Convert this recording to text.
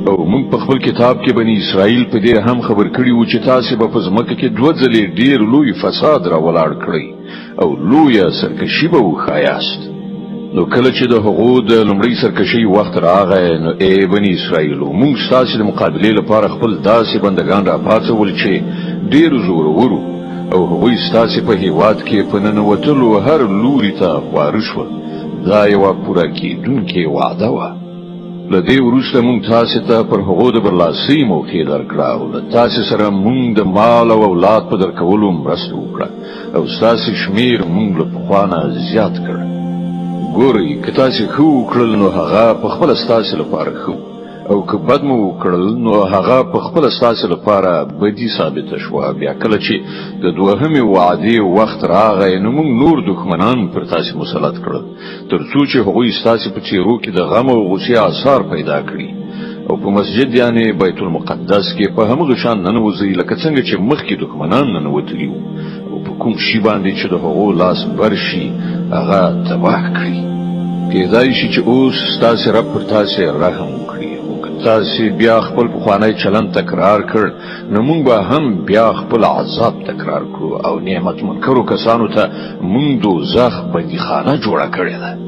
او موږ په خپل کتاب کې بنی اسرائیل په دې هم خبر کړي وو چې تاسو به په ځمکه کې دوه ځلې ډیر لوی فساد را ولاړ کړئ او لویه سرکشي به وښایاست. نو کله چې د هغو د لومړۍ سرکشۍ وخت راغی، نو ای بنی اسرائیلو، موږ ستاسو د مقابلې لپاره خپل داسې بندګان راپاڅول چې ډیر زورور او هغوی ستاسو په هیواد کې په ننوتلو هر لوري ته خواره شول. دا یوه پوره کېدونکې وعده وه. له دې وروسته مونږ تاسو ته پر هغو د برلاسۍ موقع درکړه او له تاسو سره مونږ د مال او اولاد په درکولو مرسته وکړه او ستاسو شمیر مونږ له پخوا نه زیات کړ. ګورئ، که تاسو ښه وکړل نو هغه په خپله ستاسو لپاره ښه، او که بد مو وکړل نو هغه په خپله ستاسو لپاره بدي ثابته شوه. بیا کله چې د دوهمې وعدې وخت راغی، نو موږ نور دښمنان پر تاسو مسلط کړل، تر څو چې هغوی ستاسو په څیرو کې د غم او غصې آثار پیدا کړي او په مسجد یعنی بیت المقدس کې په همغه شان ننوځي لکه څنګه چې مخکې دښمنان ننوتلي وو، او په کوم شي باندې چې د هغو لاس برشي هغه تباه کړي. کېدای شي چې اوس ستاسو رب پر تاسو رحم وکړي، خو که تاسو بیا خپل پخوانی چلند تکرار کړ، نو موږ به هم بیا خپل عذاب تکرار کړو، او نعمت منکرو کسانو ته موږ دوزخ بندیخانه جوړه کړې ده.